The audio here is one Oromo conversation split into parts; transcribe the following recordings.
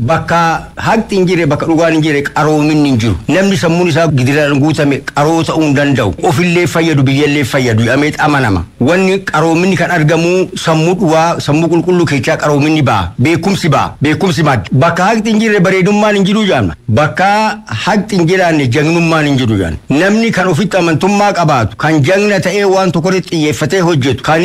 Bakka haqni hin jirre, bakka dhugaan hin jirre, qaroominni hin jiru. Namni sammuun isaa gidiraan guutame qaroo ta'uu hin danda'u. Ofillee fayyadu, biyyallee fayyadu jedhamee amanama. Wanni qaroominni kan argamu sammuu dhugaa, sammuu qulqulluu keessaa qaroominni ba'a. Beekumsi ba'a. Beekumsi madda. Bakka haqni hin jirre bareedummaan hin jiru jedhama. Bakka haqni hin jiraanne jagnummaan hin jiru jedhama. Namni kan ofitti amantummaa qabaatu, kan jagna ta'ee waan tokkorratti xiyyeeffatee hojjetu, kan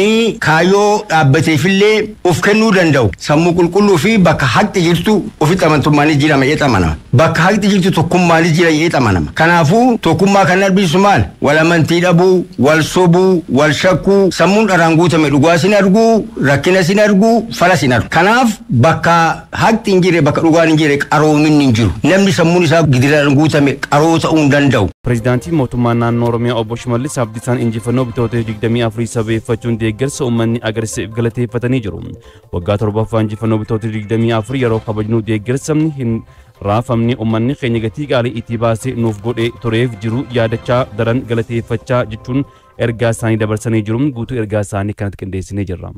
kaayyoo dhaabbateefillee of kennuu danda'u, sammuu qulqulluu fi bakka haqni jirtu ofitti amantummaanis jira jedhee amanama. Bakka haqni jirtu tokkummaanis jira jedhee amanama. Kanaafuu tokkummaa kan arbisu maal? Wal amantii dhabuu, wal sobuu, wal shakkuu, sammuun dharaan guutame dhugaa sin arguu, rakkina sin arguu, fala sin argu. Kanaaf bakka haqni hin jirre, bakka dhugaan hin jirre, qaroominni hin jiru. Namni sammuun isaa gidiraan guutame qaroo ta'uu hin danda'u. Pireezidaantiin mootummaa naannoo Oromiyaa Obbo Shimallis Abdiisaan injifannoo Bitootessa 24 sababeeffachuun deeggarsa uummanni agarsiise galateeffatanii jiru. Waggaa torbaffaa injifannoo Bitootessa 24 yeroo kabajnu deeggarsa hin raafamne uummanni keenya gatii qaalii itti baasee nuuf godhee tureef jiru yaadachaa daran galateeffachaa jechuun ergaa isaanii dabarsanii jiru. Guutuu ergaa isaanii kanatti qindeessinee jirra.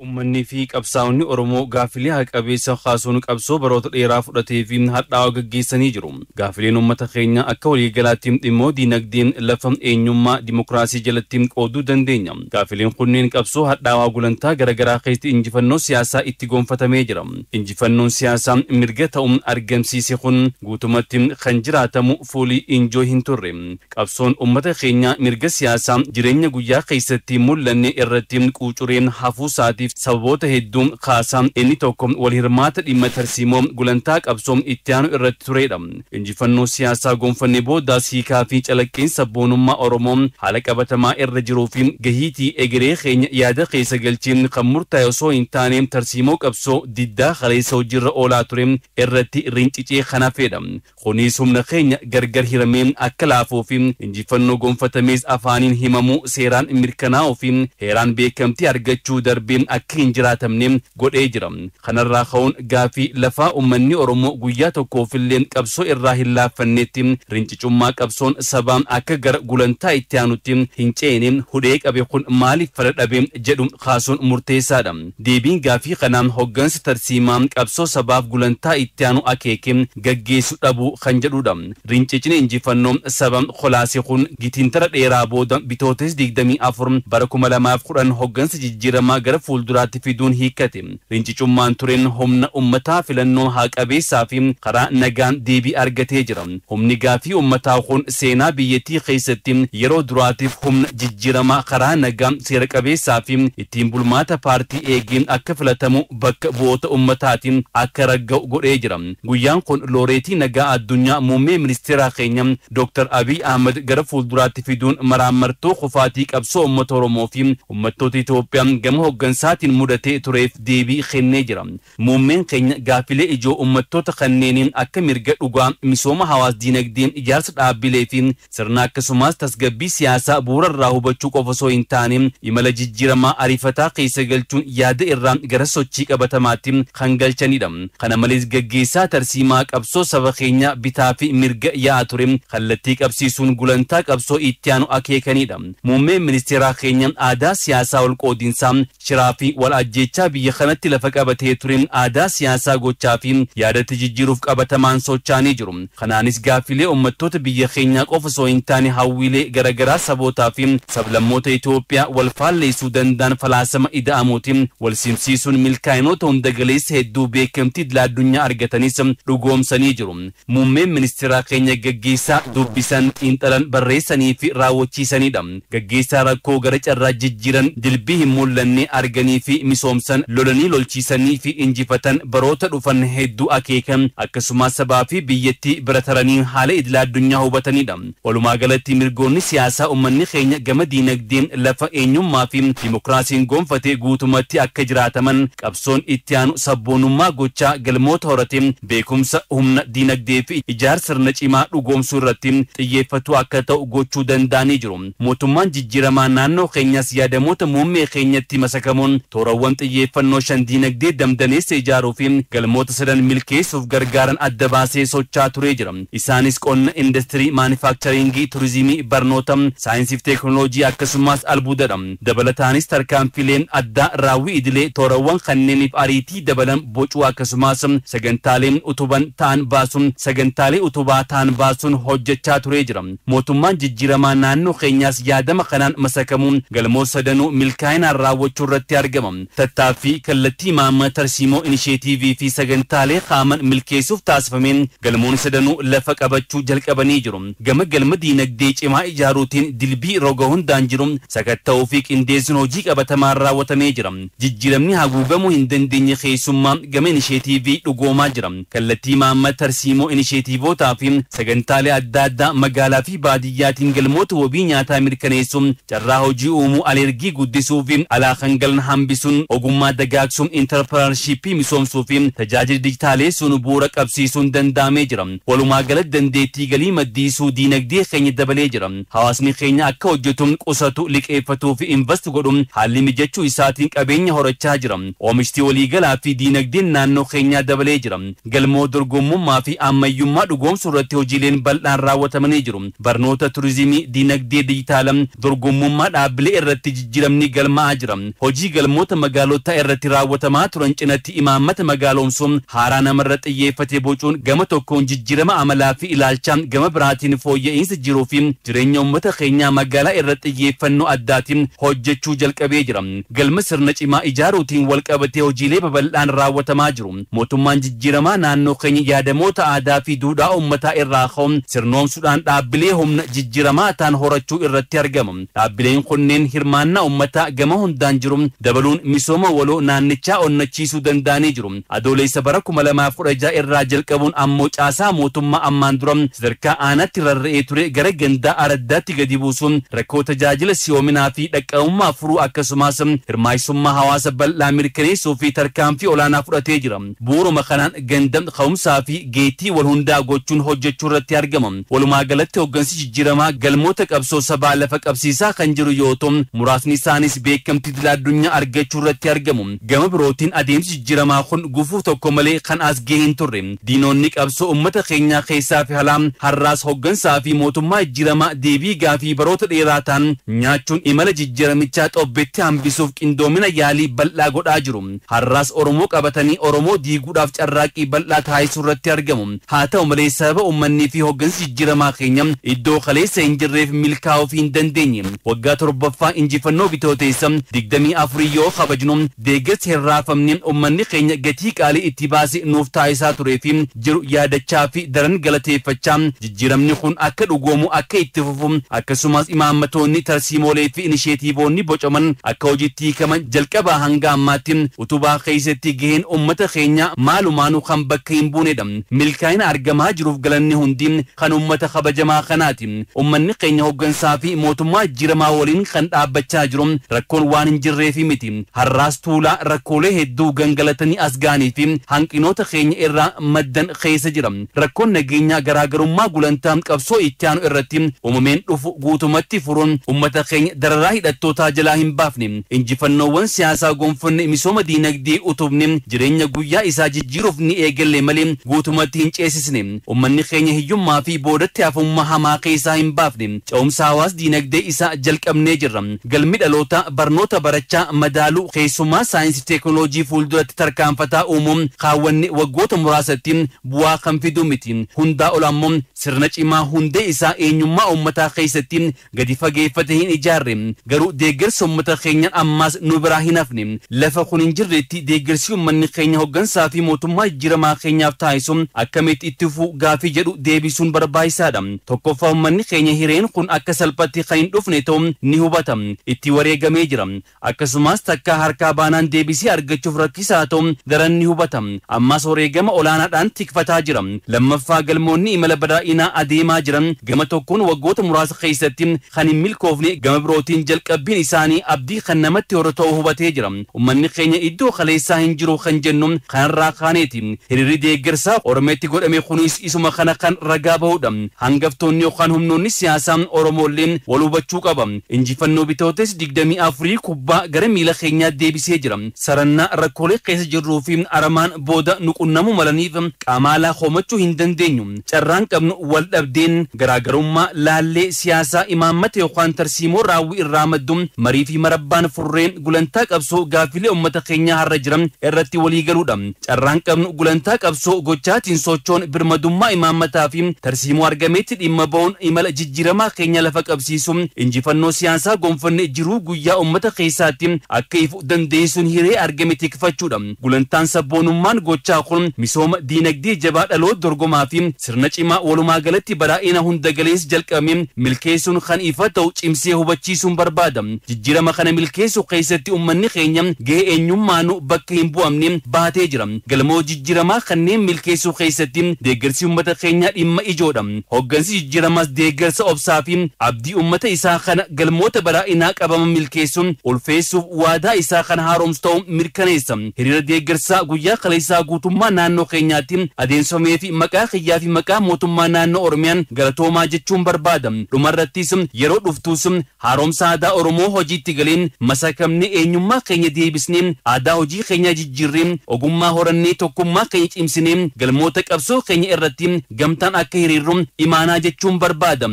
Uummanni fi qabsaa'onni Oromoo gaafilee haqa-qabeessa kaasuun qabsoo baroota dheeraa fudhatee fi hadhaa'aa gaggeessanii jiru. Gaafileen uummata keenya akka waliigalaatti dhimmoo diinagdeen, lafa, eenyummaa, dimokiraasii jalatti qooduu dandeenya. Gaafileen kunneen qabsoo hadhaawaa gulantaa garaagaraa keessatti injifannoo siyaasaa itti gonfatamee jira. Injifannoon siyaasaa mirga ta'uun argamsiise kun guutumatti kan jiraatamu fuulii injoo hin turre. Qabsoon uummata keenya mirga siyaasaa jireenya guyyaa keessatti mul'anne irratti quucureen hafuu isaatiif sababoota hedduu kaasaa inni tokko wal hirmaata dhimma tarsiimoo gulantaa qabsoo itti aanu irratti turedha. Injifannoo siyaasaa gonfanne boodaas hiikaa fi calaqqeen sabboonummaa Oromoo haala qabatamaa irra jiruu fi gahiitii egeree keenya yaada keessa galchee kan murtaa'e osoo hin taane tarsiimoo qabsoo diddaa kaleessa hojiirra oolaa ture irratti rincicee kan hafedha. Kunis humna keenya gargar hiramee akka laafuu fi injifannoo gonfatamees afaaniin himamuu, seeraan mirkanaa'uu fi heeraan beekamtii argachuu darbee akka hin jiraatamne godhee jira. Kanarraa ka'uun gaafii lafaa uummanni Oromoo guyyaa tokkoofillee qabsoo irraa hin laaffannetti rincicummaa qabsoon sabaa akka gara gulantaa itti aanutti hin ceene hudhee qabe kun maaliif fala dhabe jedhu kaasuun murteessaadha. Deebiin gaafii kanaa hoggansa tarsiimaa qabsoo sabaaf gulantaa itti aanu akeeke gaggeessu dhabuu kan jedhudha. Rincicni injifannoo saba kolaase kun gitiintara dheeraa booda Bitootessa 24 bara 2010 hoggansa jijjiiramaa gara fuulduraatti fiduun hiikkate. Rincicummaan tureen humna uummataa filannoo haa qabeessaa fi karaa nagaan deebii argatee jira. Humni gaafii uummataa kun seenaa biyyattii keessatti yeroo duraatiif humna jijjiiramaa karaa nagaa, seera qabeessaa fi ittiin bulmaata paartii eegeen akka filatamu bakka bu'oota uummataatiin akka ragga'u godhee jira. Guyyaan kun looreetii nagaa addunyaa muummee ministeeraa keenya Dr. Abiy Ahmed gara fuulduraatti fiduun maraammartoo kufaatii qabsoo uummata Oromoo fi uummattoota Itoophiyaa gama hoggansaatiin mudatee tureef deebii kennee jira. Muummeen keenya gaafilee ijoo uummattoota kanneeniin akka mirga dhugaa, misooma hawaas diinagdee, ijaarsa dhaabbilee fi sirna akkasumas tasgabbii siyaasaa bu'uurarraa hubachuu qofa osoo hin taane imala jijjiiramaa ariifataa keessa galchuun yaada irraa gara sochii qabatamaatti kan galchanidha. Kana malees gaggeessaa tarsiimaa qabsoo saba keenya bitaa fi mirga yaa'aa ture kallattii qabsiisuun gulantaa qabsoo itti aanu akeekanidha. Muummeen ministeeraa keenya aadaa siyaasaa wal qoodinsaa, shiraa fi wal ajjeechaa biyya kanatti lafa qabatee ture aadaa siyaasaa gochaa fi yaadatti jijjiiruuf qabatamaan socho'anii jiru. Kanaanis gaaffilee uummattoota biyya keenyaa qofa osoo hin taane hawwiilee garaagaraa sabootaa fi sablammoota Itoophiyaa wal faalleessuu danda'an falaasama ida'amuutiin wal simsiisuun milkaa'inoota hunda galeessa hedduu beekamtii idil addunyaa argatanis dhugoomsanii jiru. Muummeen ministeeraa keenya gaggeessaa dubbisan, xiinxalan, barreessanii fi raawwachiisanidha. Gaggeessaa rakkoo gara carraa jijjiiran, dilbii hin mul'anne arganii fi misoomsan, lolanii lolchiisanii fi injifatan, baroota dhufan hedduu akeekan, akkasumas sabaa fi biyyattii bira taranii haala idil addunyaa hubatanidha. Walumaa galatti mirgoonni siyaasaa uummanni keenya gama diinagdeen, lafa, eenyummaa fi dimokiraasiin gonfatee guutumatti akka jiraataman qabsoon itti aanu sabboonummaa gochaa galmoota horate beekumsa, humna diinagdee fi ijaarsa sirna cimaa dhugoomsuu irratti xiyyeeffatu akka ta'u gochuu danda'anii jiru. Mootummaan jijjiiramaa naannoo keenyas yaadamoota muummee keenyatti masakamuun Toorawwan xiyyeeffannoo 5 diinagdee damdaneessa ijaaruu fi galmoota 3 milkeessuuf gargaaran adda baasee socho'aa turee jira. Isaanis qonna, industirii, maanifaakcharingii, turizimii, barnoota, saayinsii fi teekinooloojii akkasumas albuudadha. Dabalataanis tarkaanfileen addaa raawwii idilee toorawwan kanneeniif ariitii dabalan bocuu akkasumas sagantaaleen utuban ta'an baasuun sagantaalee utubaa ta'an baasuun hojjechaa turee jira. Mootummaan jijjiiramaa naannoo keenyaas yaadama kanaan masakamuun galmoota sadanuu milkaa'inaan raawwachuu irratti argama. Tattaaffii kallattii imaamma tarsiimoo inisheetiivii fi sagantaalee qaaman milkeessuuf taasifameen galmoonni sadanuu lafa qabachuu jalqabanii jiru. Gama galma diinagdee cimaa ijaaruutiin dilbii roga hundaan jiru sakatta'uu fi qindeessuun hojii qabatamaan raawwatamee jira. Jijjiiramni haguugamuu hin dandeenye keessummaa gama inisheetiivii dhugoomaa jira. Kallattii imaamma tarsiimoo inisheetiivotaa fi sagantaalee adda addaa magaalaa fi baadiyyaatiin galmoota wabii nyaataa mirkaneessuun carraa hojii uumuu, alergii guddisuu fi alaa kan galan hambisuun ogummaa dagaagsuun intarpiraanshiippii misoomsuu fi tajaajila dijitaaleessuun bu'uura qabsiisuun danda'amee jira. Walumaa galatti dandeettii galii maddiisuu diinagdee keenya dabalee jira. Hawaasni keenya akka hojjetu, qusatu, liqeeffatuu fi invest godhu haalli mijachuu isaatiin qabeenya horachaa jira. Oomishti waliigalaa fi diinagdeen naannoo keenyaa dabalee jira. Galmoo dorgommummaa fi ammayyummaa dhugoomsuu irratti hojiileen bal'aan raawwatamanii jiru. Barnoota, turizimii, diinagdee dijitaalaa, dorgommummaa dhaabbilee irratti jijjiiramni galmaa'aa jira. Hojii galmoota magaalotaa irratti raawwatamaa turan cinatti imaammata magaaloomsuun haaraa namarra xiyyeeffate bocuun gama tokkoon jijjiirama amalaa fi ilaalchaa, gama biraatiin fooyya'insa jiruu fi jireenya uummata keenyaa magaalaa irratti xiyyeeffannoo addaatiin hojjechuu jalqabee jira. Galma sirna cimaa ijaaruutiin wal qabatee hojiilee babal'aan raawwatamaa jiru. Mootummaan jijjiiramaa naannoo keenya yaadamoota aadaa fi duudhaa uummataa irraa ka'uun sirnoomsuudhaan dhaabbilee humna jijjiiramaa ta'an horachuu irratti argama. Dhaabbileen kunneen hirmaannaa uummataa gama hundaan jiru dabaluun misooma waloo naannichaa onnachiisuu danda'anii jiru. Adoolessa bara 2016 irraa jalqabuun ammoo caasaa mootummaa ammaan dura sadarkaa aanaatti rarra'ee ture gara gandaa araddaatti gadi buusuun rakkoo tajaajila siyoominaa fi dhaqqabummaa furuu akkasumas hirmaachisummaa hawaasa bal'aa mirkaneessuu fi tarkaanfii olaanaa fudhatee jira. Bu'uuruma kanaan ganda ka'umsaa fi geetii wal hundaa gochuun hojjechuu irratti argama. Walumaa galatti hooggansi jijjiiramaa galmoota qabsoo sabaa lafa qabsiisaa kan jiru yoo ta'u, muraasni isaanis beekamtii idil addunyaa argachuu irratti argamu. Gama birootiin adeemsi jijjiiramaa kun gufuu tokko malee kan as gahee hin turre. Diinonni qabsoo uummata keenyaa keessaa fi alaa har'aas hooggansaa fi mootummaa jijjiiramaa deebii gaafii baroota dheeraa ta'an nyaachuun imala jijjiiramichaa xobbetti hambisuuf qindoomina yaalii bal'aa godhaa jiru. Har'aas Oromoo qabatanii Oromoo diiguudhaaf carraaqqii bal'aa taasisuu irratti argamu. Haa ta'u malee sababa uummanni fi hooggansi jijjiiramaa keenya iddoo kaleessa hin jirreef milkaa'uu hin dandeenye. Waggaa 7ffaa injifannoo bitooteessa 24 yoo kabajnu deeggarsi hin raafamne uummanni keenya gatii qaalii itti baase nuuf taasisaa turee fi jiru yaadachaa fi daran galateeffachaa jijjiiramni kun akka dhugoomu akka itti fufu akkasumas imaammatoonni tarsiimoolee fi inisheetiivoonni bocaman akka hojiitti hiikaman jalqabaa hanga ammaatti utubaa keessatti gaheen uummata keenya maalumaanuu kan bakka hin buunedha. Milkaa'ina argamaa jiruuf galanni hundi kan uummata kabajamaa kanaati. Uummanni keenya hooggansaa fi mootummaa jijjiiramaa waliin kan dhaabbachaa jiru rakkoon waan hin jirreefi miti. Har'aas tuulaa rakkoolee hedduu gangalatanii as ga'anii fi hanqinoota keenya irraa maddan keessa jira. Rakkoon nageenyaa garaagarummaa gulantaa qabsoo itti aanu irratti uumameen dhufu guutumatti furuun uummata keenya dararaa hidhattootaa jalaa hin baafne. Injifannoowwan siyaasaa gonfanne misooma diinagdee utubne jireenya guyyaa isaa jijjiiruuf ni eegalle malee guutumatti hin ceesisne. Uummanni keenya hiyyummaa fi boodatti hafummaa hamaa keessaa hin baafne. Ce'umsa hawaas diinagdee isaa jalqabnee jirra. Galmi dhaloota barnoota barachaa madaaluu keessumaa saayinsii teekinooloojii fuulduratti tarkaanfataa uumuun kaawwanne waggoota muraasatti bu'aa kan fidu miti. Hundaa ol ammoo sirna cimaa hundee isaa eenyummaa uummataa keessatti gadi fageeffate hin ijaarre. Garuu deeggarsa uummata keenyaan ammaas nu biraa hin hafne. Lafa kun hin jirretti deeggarsi uummanni keenya hooggansaa fi mootummaa jijjiiramaa keenyaaf taasisu akkamitti itti fufuu gaafii jedhu deebisuun barbaachisaadha. Tokkoffaa uummanni keenya hireen kun akka salphatti kan hin dhufne ta'u ni hubata. Itti wareegamee jira. Akkasumas takka harkaa baanaan deebisee argachuuf rakkisaa ta'u daran ni hubata. Ammas wareegama olaanaadhaan tikfataa jira. Lammaffaa galmoonni imala badhaadhinaa adeemaa jiran gama tokkoon waggoota muraasa keessatti kan hin milkoofne gama birootiin jalqabbiin isaanii abdii kan namatti horu ta'uu hubatee jira. Uummanni keenya iddoo kaleessaa hin jiru kan jennu kanarraa kaaneeti. Hiriirri deeggarsaa Oromeetti godhame kunis isuma kana kan ragaa bahudha. Hangaftoonni yookaan humnoonni siyaasaa Oromoolleen wal hubachuu qaba. Injifannoo bitootes 24 kubbaa gara miila jala keenyaa deebisee jira. Sarannaa rakkoolee keessa jirruu fi aramaan booda nu qunnamuu malaniif qaamaalaa hoomachuu hin dandeenyu. Carraan qabnu wal dhabdeen garaagarummaa laallee siyaasaa imaammata yookaan tarsiimoo raawwii irraa maddu marii fi marabbaan furree gulantaa qabsoo gaaffilee uummata keenyaa har'a jiran irratti walii galuudha. Carraan qabnu gulantaa qabsoo gochaatiin sochoon birmadummaa imaammataa fi tarsiimoo argameetti dhimma ba'uun imala jijjiiramaa keenya lafa qabsiisu, injifannoo siyaasaa gonfanne jiruu guyyaa uummata keessaatti akka ifu dandeessuun hiree argame tikfachuudha. Gulantaan sabboonummaan gochaa kun misooma diinagdee jabaa, dhaloota dorgomaa fi sirna cimaa, walumaa galatti badhaa'ina hunda galees jalqabame milkeessuun kan ifa ta'u cimsee hubachiisuun barbaada. Jijjiirama kana milkeessuu keessatti uummanni keenya gahee eenyummaanuu bakka hin bu'amne baatee jira. Galmoo jijjiiramaa kanneen milkeessuu keessatti deeggarsi uummata keenyaa dhimma ijoodha. Hoggansi jijjiiramaas deeggarsa obsaa fi abdii uummata isaa kana galmoota badhaa'inaa qabama milkeessuun ulfeessuuf waadaa isaa kana haaromsu ta'uu mirkaneessa. Hiriira deeggarsaa guyyaa kaleessaa guutummaa naannoo keenyaatti adeemsifamee fi maqaa kiyyaa fi maqaa mootummaa naannoo Oromiyaan galatoomaa jechuun barbaada. Dhumarrattis yeroo dhuftuus haaromsa aadaa Oromoo hojiitti galeen masakamnee, eenyummaa keenya deebisnee, aadaa hojii keenya jijjiirree, ogummaa horannee, tokkummaa keenya cimsinee, galmoota qabsoo keenya irratti gamtaan akka hiriirru imaanaa jechuun barbaada.